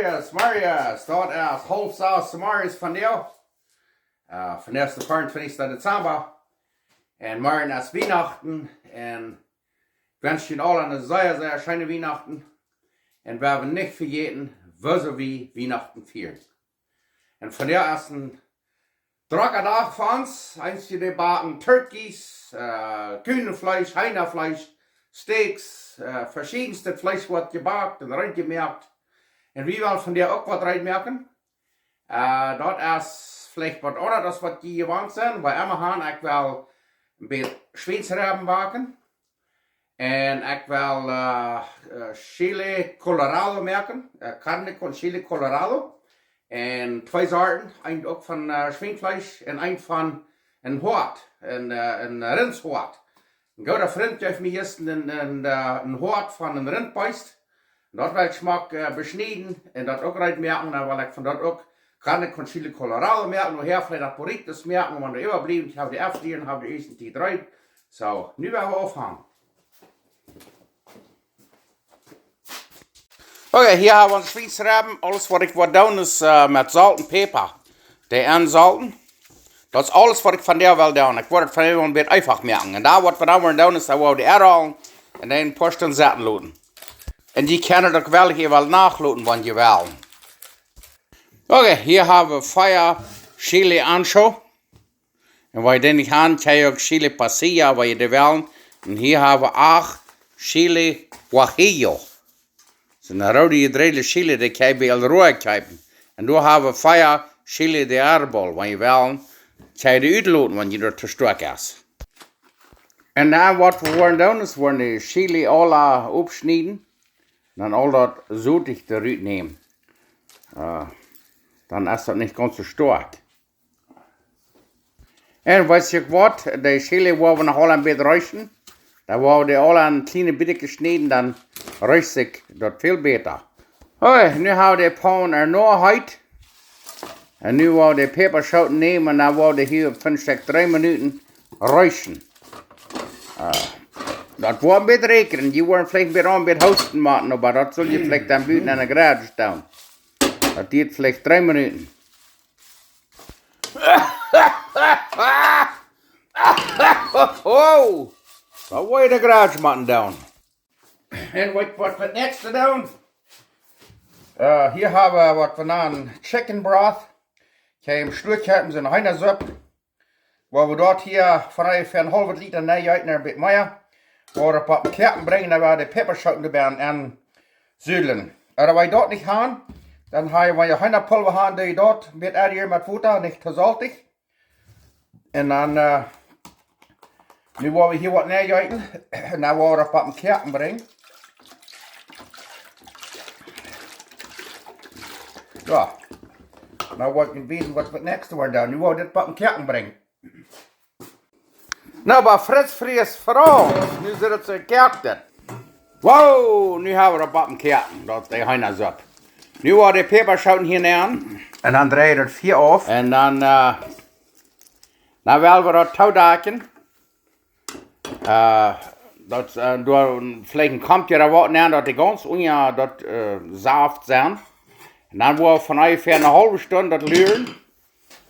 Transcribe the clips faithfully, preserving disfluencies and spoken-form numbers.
Yes, Marius, daut es haulf sas Marius vondoag. Äh, vondoag es de vea un twintjste Dezemba. Un morjen es Wienachten. Un ekj wensch junt aula eene sea, sea scheene Wienachten. Un wie haben nich vejäten, woo wie Wienachten fieren. Un vondoag es een drocka Dach fa ons. Eenje dee backen Turkeys, äh, Kunenfleesch, Heenafleesch, Steaks, äh, veschiedenste Fleesch woat jebackt un reed jemoakt. Un wie wellen vondoag uk waut reed moaken. Äh, daut es veleicht waut aundasch aus waut jie jewant sent, oba emmahan, ekj well een bät Schwiensrebben backen. Un ekj well, äh, äh, Chile Colorado moaken, äh, Carne con Chile Colorado. Un twee Sorten, eent uk von, äh, Schwienfleesch un eent von een Hoat, een, äh, een Rintshoat. Een gooda Frint jeef mie jistren een, een, äh, een Hoat von een Rintbeest. Un daut well ekj schmock, äh, beschnieden un daut uk reed moaken. Dan well ekj von daut uk Carne con Chile Colorado moaken. Nohäa veleicht noch burritos moaken, wan doa äwablift, ekj hab dee aul, dee hab ekj ieescht en Tiet reed. Soo, nu woa wie aunfangen. Okay, hia hab wie ons Schwiensrebben. Aules waut ekj woa doonen es, äh, met Solt un Päpa dee ensolten. Daut es aules waut ekj vondoag well doonen. Ekj woa daut vondoag een bät eefach moaken. Un dan waut wie dan woaren doonen es, dan woa wie dee enrollen un dan een poa Stund sitten loten. Un jie kjennen daut uk wellens hia wel nachloten, wan jie wellen. Okay, hia hab wie vea Chile Ancho. Un wan jie dee nich han, kjenn jie uk Chile Pasilla, wan jie dee wellen. Un hia hab wie acht Chile Guajillo. Daut es een rooda jedräajda Chile, dee kjenn jie bie El Roa kjeepen. Un doa hab wie vea Chile de Árbol, wan jie wellen, kjenn jie dee utloten, wan jie daut too stoakj es. Un dan waut wie woaren doonen, es woaren de Chile aula oppschnieden. Dan aul daut Sotje doarut nämen. Äh, dan es daut nich gaunz soo stoakj. Un weetst waut, de Chile woa wie noch aula een bät reesten. Dan woa wie dee aula en kjliene bät schnieden, dan reest sikj daut väl bäta. Okay, nu hab wie de Paun ea noch heet. Un nu woa wie de Päpaschooten nämen un dan woa wie dee hia fa een Stekj dree Minuten reesten. Äh, daut woat een bät räakjnen. Jie woaren veleicht een bät aun, een bät hoosten motten, oba daut sull jie veleicht dan buten aun de Garage doonen. Daut diat veleicht dree Minuten. Oh, daut woa jie aun de Garage motten doonen. Un waut, waut wie daut näakjste doonen? Äh, hia hab wie waut wie nanen Chicken Broth. Ekj hab em Stua kjeepen, soone Heenasupp. Woa wie daut hia von onjefäa een haulwet Lita nenjeeten, een bät mea. Woa wie daut opp een Koaken brinjen, dan woa wie de Päpaschooten doabie ensudlen. Oba wan jie daut nich han, dan ha jie, wan jie Heenapulwa han, doo jie daut met ea hia met Wota, nich too soltich. Un dan, äh, nu woa wie hia waut nenjeeten. Un dan woa wie daut opp een Koaken brinjen. Soo. Nu woa ekj junt wiesen waut wie daut näakjste woaren doonen. Nu woa wie dit opp een Koaken brinjen. Nu, bie Fritz Fries Franz, nu sitt et soo jekoakt. Wow, nu hab wie daut opp een Koaken, daut de Heenasupp. Nu woa wie de Päpaschooten hia nenn. Un dan dreih wie daut Fia auf. Un dan, äh, dan well wie daut toodakjen. Äh, daut, äh, doa veleicht een Komtje ooda waut nenn, daut dee gaunz unja daut, äh, Saft sent. Un dan woa wie von onjefäa eene haulwe Stund daut luren.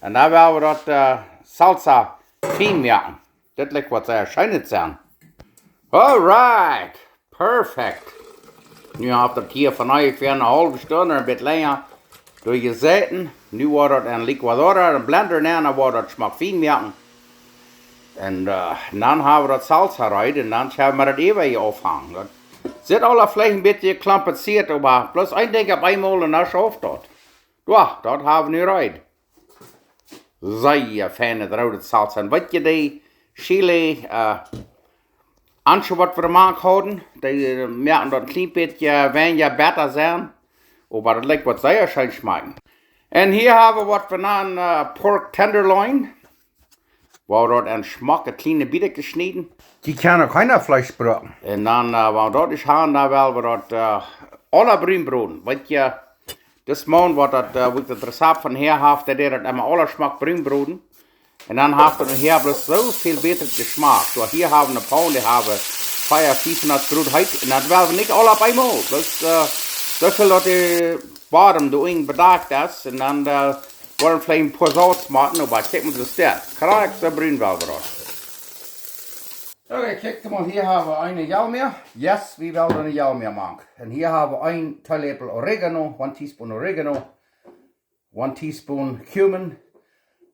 Un dan woa wie daut, äh, Salsa fien moaken. Dit lat waut sea scheen sennen. Alright. Perfect. Nu haft daut hia von onjefäa eene haulwe Stund, een bät lenja, doa jesäten. Nu woa wie daut en licuadora, en blender nenn, dan woa wie daut schmock fien moaken. Un, äh, dan hab wie daut Salsa reed un dan kjenn wie daut äwa hia aufhangen. Daut sitt aula veleicht een bät kompliziert, oba bloos een Dinkj opp eemol un dan schauft daut. Jo, daut hab wie nu reed. Sea fienet roodet Salsa. Un weet jie, dee Chile, äh, Ancho waut wie jemoakt hauden, dee, äh, moaken daut een kjlien bät, äh, weinja betta sennen. Oba daut lat waut sea scheen schmakjen. Un hia hab wie waut wie nanen, äh, Pork Tenderloin. Woa wie daut en schmocke kjliene Bietkjes schnieden. Jie kjennen uk Heenafleesch brucken. Un dan, äh, wan wie daut nich han, dan well wie daut, äh, aula brun broden. Weet jie, dis Maun waut daut, äh, wua ekj daut Rezept von häa hab, dee deed daut emma aula schmock brun broden. Un dan haft daut nohäa bloos soo väl bäta jeschmakt. Soo, hia hab wie eene Paun, dee hab wie fief, fiefhundat Grod heet. Un daut well wie nich aula opp eemol. Bloos, äh, soo väl daut dee Bodem doa unjen bedakt es. Un dan, äh, woaren veleicht een poa Saus moaken, oba kjikj mol, soo steit. Krakjt soo brun well wie daut. Okay, kjikj mol, hia hab wie eene Jalmäa. Yes, wie wellen eene Jalmäa moaken. Un hia hab wie een Teeläpel Oregano, one teaspoon Oregano, one teaspoon cumin,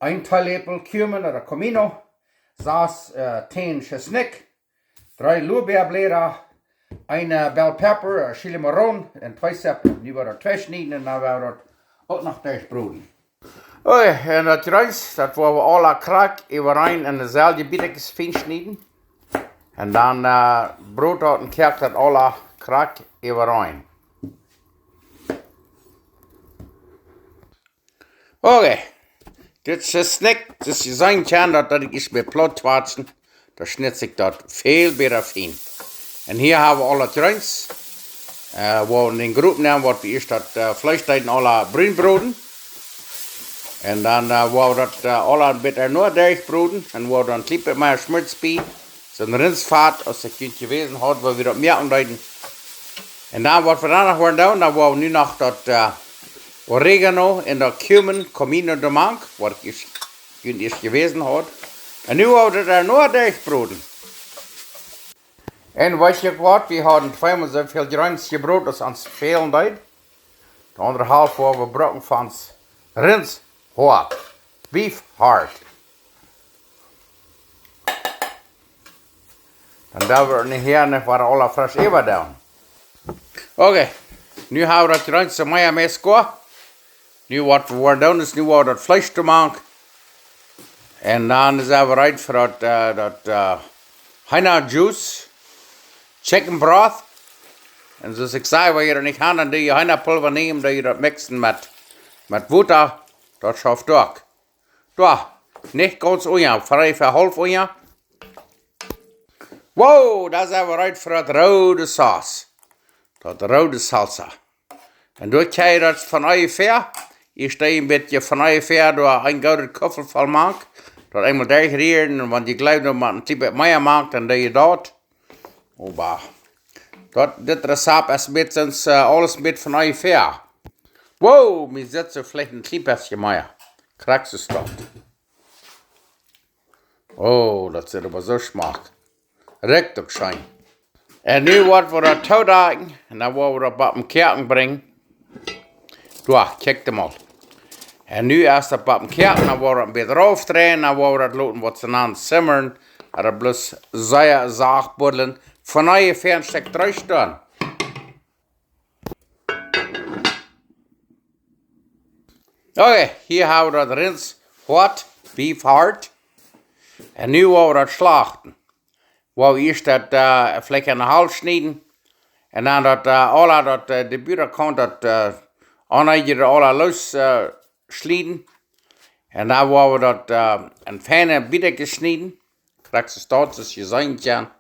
een Teeläpel cumin ooda comino, sas, äh, Tänen Tschesnikj, dree Lorbeerbläda, een, äh, bell pepper, äh, chile morrón, un twee Zippel. Nu woa wie daut tweischnieden un dan woa wie daut uk noch derchbroden. Okay, un daut Jreens, daut woa wie aula krakjt äwareen en deeselwje Bietkjes fein schnieden. Un dan, äh, brot daut un kjikj daut aula krakjt äwareen. Okay. Dit es Tschesnikj, dit es, jie seenen kjennen daut, daut ekj ieescht bie Plaut twatschen, dan schnitt sikj daut väl bäta fein. Un hia hab wie aul daut Jreens. Äh, woa wie dän Gropen nämen, woa wie ieescht daut, äh, Fleesch deeden aula brun broden. Un dan, äh, woa wie daut, äh, aula een bät noch derchbroden. Un woa wie dan een kjlien bät mea Schmult bie. Soon Rinsfat, aus ekj junt jewäsen haud, woo wie daut moaken deeden. Un dan, waut wie dan noch woaren doonen, dan woa wie nu noch daut, äh, Oregano un daut cumin, comino doamank, waut ekj ieescht, junt ieescht jewäsen haud. Un nu woa wie daut dan noch derchbroden. Un weet jie waut, wie hauden tweemol soo väl Jreens jebrot aus ons fälen deed. De aundre Halft woa wie brucken von ons Rinshoat. Beef heart. Dan doo wie nich hia noch waut aula fresch äwadoonen. Okay, nu hab wie daut Jreens soo mea mezclado. Nu waut wie woaren doonen es, nu woa wie daut Fleesch doamank. Un dan sent wie reed fa daut, äh, daut, äh, Heena Juice, Chicken Broth. Un soo aus ekj säd, wan jie daut nich haben, dan doo jie Heenapulva nämen, doo jie daut mixen met, met Wota. Daut schauft uk. Doa, nich gaunz unja, veleicht fa haulf unja. Wow, dan sent wie reed fa daut roode Saus. Daut roode Salsa. Un doa kjrie jie daut von onjefäa. Hia steit een bät von onjefäa, doa een goodet Kuffel voll mank. Daut eemol derchrieren un wan jie jleewen, daut mau een kjlien bät mea mank, dan doo jie daut. Oba daut, dit Rezept es een bät, äh, aules een bät von onjefäa. Wow, mie sitt soo veleicht een kjlien bät mea. Krakjt soo steit. Oh, daut sitt oba soo schmock. Rikjt uk scheen. Un nu woa wie daut toodakjen un dan woa wie daut opp dän Koaken brinjen. Doa, kjikj mol. Un nu es daut opp dän Koaken, dan woa wie daut een bät raufdreien, dan woa wie daut loten waut see nanen simmern. Daut bloos sea sacht buddlen. Von onjefäa een Stekj dree Stunden. Okay, hia hab wie daut Rinshoat, beef heart. Un nu woa wie daut schlachten. Woa wie ieescht daut, äh, veleicht en haulf schnieden. Un dan daut, äh, aula daut, äh, de Bietkaunt daut, äh, aun jie aula loos, äh, schnieden. Un dan woa wie daut, äh, en feine Bietkjes schnieden. Krakjt soo steit, soo aus jie seenen kjennen.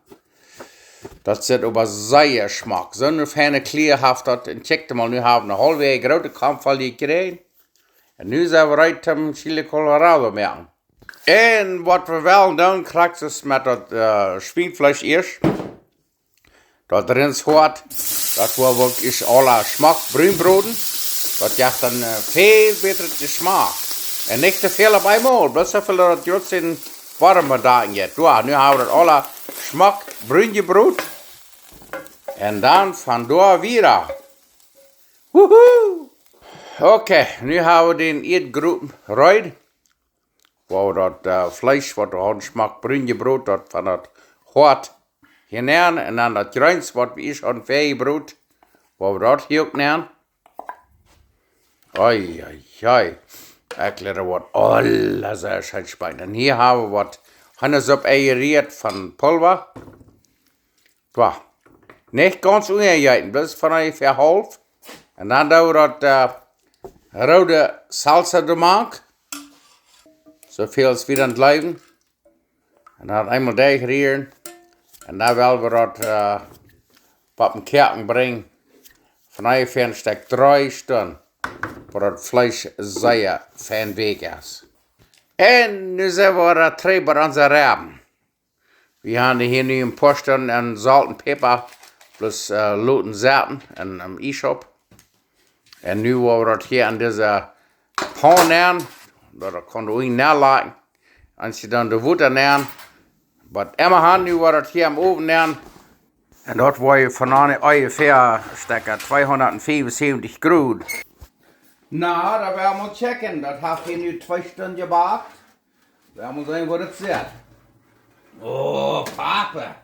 Daut sitt oba sea schmock. Soone feine Klia haft daut. Un kjikj mol, nu hab wie een haulfwäaj groote Komf voll jekjräajen. Un nu sent wie reed om Chile Colorado moaken. Un waut wie wellen doonen, krakjt soo aus met daut, äh, Schwienfleesch ieescht. Daut Rinshoat, daut woa wie uk ieescht aula schmock brun broden. Daut jeft dan, äh, väl bätret Jeschmak. Un nich too väl opp eemol, bloos soo väl daut daut jrod sien woam daut jeit. Doa, nu hab wie daut aula schmock brun jebrot. Un dan von doa wieda. Wuhu! Okay, nu hab wie dän Ieedgropen reed. Woa wie daut, äh, Fleesch, waut wie hauden schmock brun jebrot, daut von daut Hoat hia nenn, un dan daut Jreens, waut wie ieescht hauden väajebrot, woa wie daut hia uk nenn. Oi, oi, oi. Ekj leet waut aules sea scheen schmakjen. Un hia hab wie waut Heenasupp enjerieet von Pulva. Doa. Nich gaunz unjajeeten, bloos von onjefäa haulf. Un dan doo wie daut, äh, roode Salsa doamank. Soo väl aus wie dan jleewen. Un dan eemol derchrieren. Un dan well wie daut, äh, opp dän Koaken brinjen. Von onjefäa een Stekj dree Stunden. Waut daut Fleesch sea fein weekj es. Un nu sent wie wada trigj bie onse Rebben. Wie haben dee hia nu een poa Stunden en Solt un Päpa bloos, äh, loten sitten en, em Iesschaup. Un nu woa wie daut hia aun dise Paun nämen, daut kaun doa unjen nälajen. Un see dan de Wota nämen. Oba emma han, nu woa wie daut hia em Owen nämen. Un daut woa wie von onjefäa stekja tweehundatfiefunsäwentich Grod. Na, dan woa wie mol checken. Daut haft hia nu twee Stund jebakt. Woa wie mol seenen, woo daut sitt. Oh, Papa.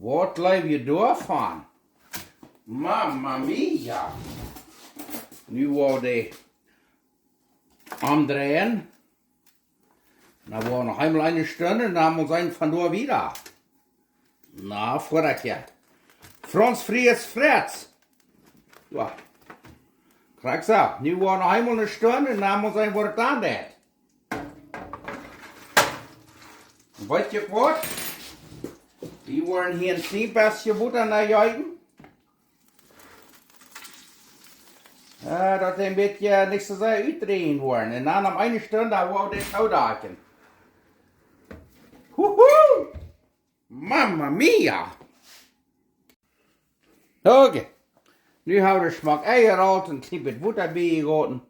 Waut jleew jie doavon? Mamma mia. Nu woa wie dee omdreien. Dan woa wie noch eemol eene Stund un dan mol seenen von doa wieda. Na, Fritz, jo. Franz Fries Fritz. Jo. Krakjt soo. Nu woa wie noch eemol eene Stund un dan mol seenen, woo daut dan deit. Weet jie waut? Wie woaren hia een kjlien bät Wota nenjeeten. Jo, daut dee een bät nich soo sea utdrieejen woaren. Un dan om eene Stund, dan woa wie dit soo doajen. Huhu! Mamma mia! Okay. Nu hab wie de Schmock enjerolt un een kjlien bät Wota biejegoten.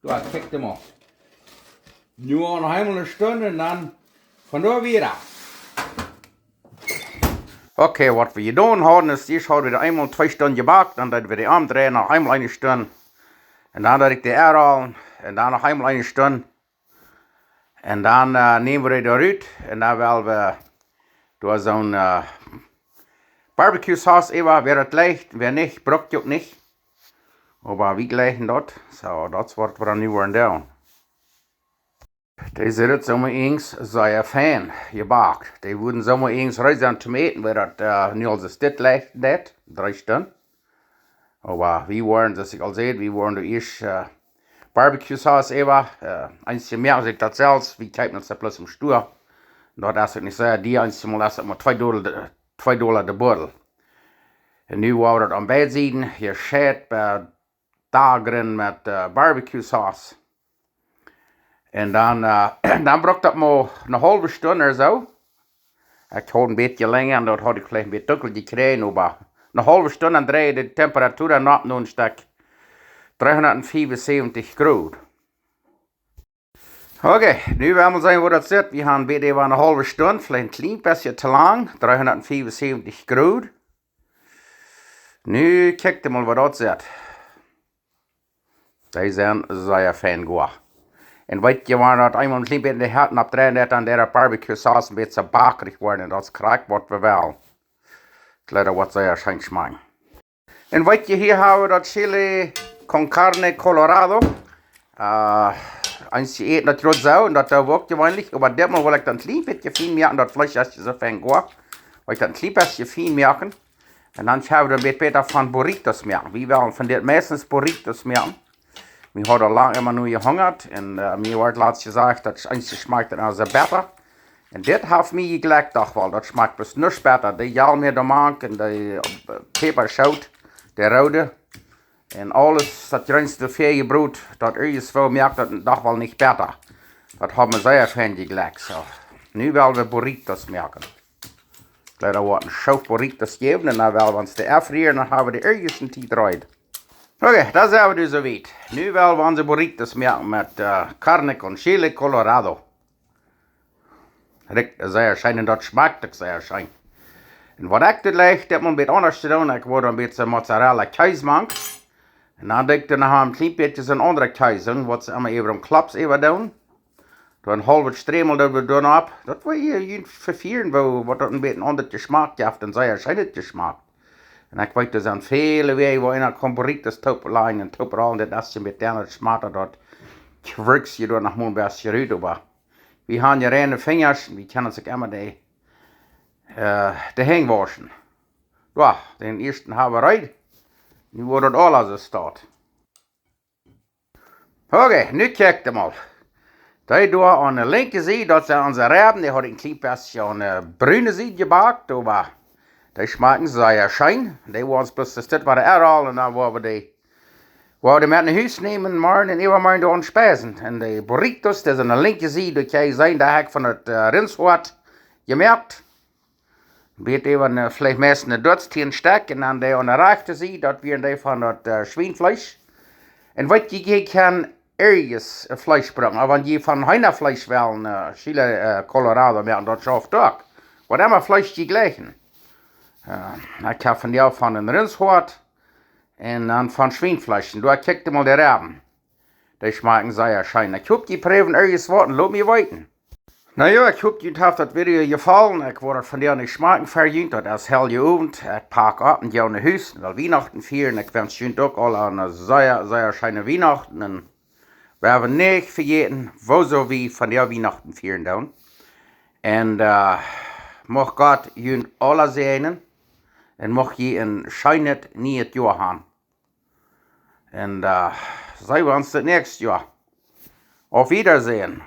Jo, kjikj mol. Nu noch eemol eene Stund un dan von doa wieda. Okay, waut wie jedonen hauden, es, ieescht hauden wie dee eemol twee Stund jebakt, dan deeden wie dee omdreien, noch eemol eene Stund. Un dan deed ekj dee enrollen un dan noch eemol eene Stund. Un dan, äh, nämen wie dee doa rut un dan well wie doa soone, äh, Barbecue Sauce äwa, wäa daut jlikjt, wäa nich, bruckt jie uk nich. Oba wie jlikjen daut. Soo, daut es waut wie dan nu woaren doonen. Dee sent soo mau eent sea fein jebakt. Dee wudden soo mau eent reed sennen toom äten, wäa daut, äh, nu aul soo dit licht deit, dree Stund. Oba wie woaren, soo aus ekj aul säd, wie woaren doa ieescht, äh, Barbecue Sauce äwa, äh, eenje moaken sikj daut selfst, wie kjeepen daut bloos em Stua. Daut es uk nich sea dia, eenjemol es daut mau twee Dolla de, twee Dolla de Buddel. Un nu woa wie daut aun beid Sieden hia scheen, äh, doa rin met, äh, Barbecue Sauce. Un dan, äh, dan brukt daut mau eene haulwe Stund ooda soo. Ekj haud een bät lenja un daut haud ekj veleicht een bät dunkel jekjräajen, oba eene haulwe Stund, dan dreid de Temperatua dan opp no een Stekj dreehundatfiefunsäwentich Grod. Okay, nu woa wie mol seenen, woo daut sitt. Wie haben een bät äwa eene haulwe Stund, veleicht een kjlien bät too lang, dreehundatfiefunsäwentich Grod. Nu kjikj mol, woo daut sitt. Dee sent sea fein goa. Un weet jie, wan daut eemol een kjlien bät de Hett oppdreien deit, dan deit de Barbecue Sauce een bät bakjrich woaren. Un daut es krakjt waut wie wellen. Kjlea, daut woat sea scheen schmakjen. Un weet jie, hia hab wie daut Chile con Carne Colorado. Äh, eenje äten daut jrod soo, un daut doo wie uk jeweenlich, oba ditmol well ekj daut een kjlien bät fien moaken, daut Fleesch es soo fein goa. Well ekj daut een kjlien bät fien moaken. Un dan kjenn wie een bät bäta von Burritos moaken. Wie wellen von dit meistens Burritos moaken. Wie hauden aul lang emma no jehungat. Un, äh, mie wort latst jesajcht, daut es eenje schmakjt dan aulsoo bäta. Un dit haft mie jejlekjt, doch woll, daut schmakjt bloos nuscht bäta. Dee Jalmäa doamank un dee, äh, Päpaschoot, dee roode. Un aules, daut Jreens doa väa jebrot, daut irjentwoo moakt daut doch woll nich bäta. Daut haft mie sea fein jejlekjt, soo. Nu well wie Burritos moaken. Kjlea, daut woat een Schoof Burritos jäwen un dan well wie ons dee aunrieren, dan hab wie dee irjent een Tiet reed. Okay, dan sent wie nu soo wiet. Nu well wie onse Burritos moaken met, äh, Carne con Chile Colorado. Rikjt sea scheen un daut schmakjt uk sea scheen. Un waut ekj doa jlikj, daut mau een bät aundasch to doonen, ekj woa een bät Mozzarella Kjees mank. Un dan denkj ekj doa noch een kjlien bät soon aundra Kjees, waut see emma äwa om Klops äwa doonen. Dan een haulwet Strämel doa wie doa opp. Daut woat jie, jie vefieren, woo, waut daut een bät aundra Jeschmak jeft un sea scheen jeschmakjt. Un ekj weet, doa sent väle Wäaj, woo eena kaun Burritos toop lajen un toop rollen, daut es een bät aundasch schmakjt, daut kjwirkjst jie doa noch mau een bät rut, oba wie haben je reine Finjasch, wie kjennen sikj emma de, äh, de Henj wauschen. Jo, dän ieeschten haben wie reed. Nu woat daut aules soo staut. Okay, nu kjikjt mol. Dee doa aun de linkje Sied, daut sent onse Rebben, dee haud ekj een kjlien bät aun de brune Sied jebakt, oba dee schmakjen sea scheen. Dee woa wie ons bloos dit waut enrollen un dan woa wie dee, woa wie dee met no Hus nämen, morjen un äwamorjen doa aun speisen. Un de Burritos, dee sent aun de linkje Sied, daut kjenn jie seenen, dee hab ekj von daut, äh, Rintshoat jemoakt. Bät äwa, äh, veleicht meist een Dutz, tieen Stekj, un dan dee aun de rajchte Sied, daut wieren dee von daut, äh, Schwienfleesch. Un weet jie, jie kjennen irjent Fleesch brucken, oba wan jie von Heenafleesch wellen, äh, Chile, äh, Colorado moaken, daut schauft uk. Waut emma Fleesch jie jleichen. Äh, ekj hab vondoag von een Rinshoat un dan von Schwienfleesch. Un doa kjikjt mol de Rebben. Dee schmakjen sea scheen. Ekj hop, jie präwen irjent waut un lot mie weeten. Na jo, ekj hop, junt haft daut Video jefollen. Ekj woa daut vondoag nich schmakjen fa junt. Daut es Heiljeowent. Ekj pak opp un go no Hus un well Wienachten fieren. Ekj wensch junt uk aula eene sea, sea scheene Wienachten. Un wie haben nich vejäten, woo soo wie vondoag Wienachten fieren doonen. Un, äh, mucht Gott junt aula säajnen. Un mucht jie een scheenet nieet Joa han. Un, äh, seenen wie ons daut näakjste Joa. Auf Wiedersehen.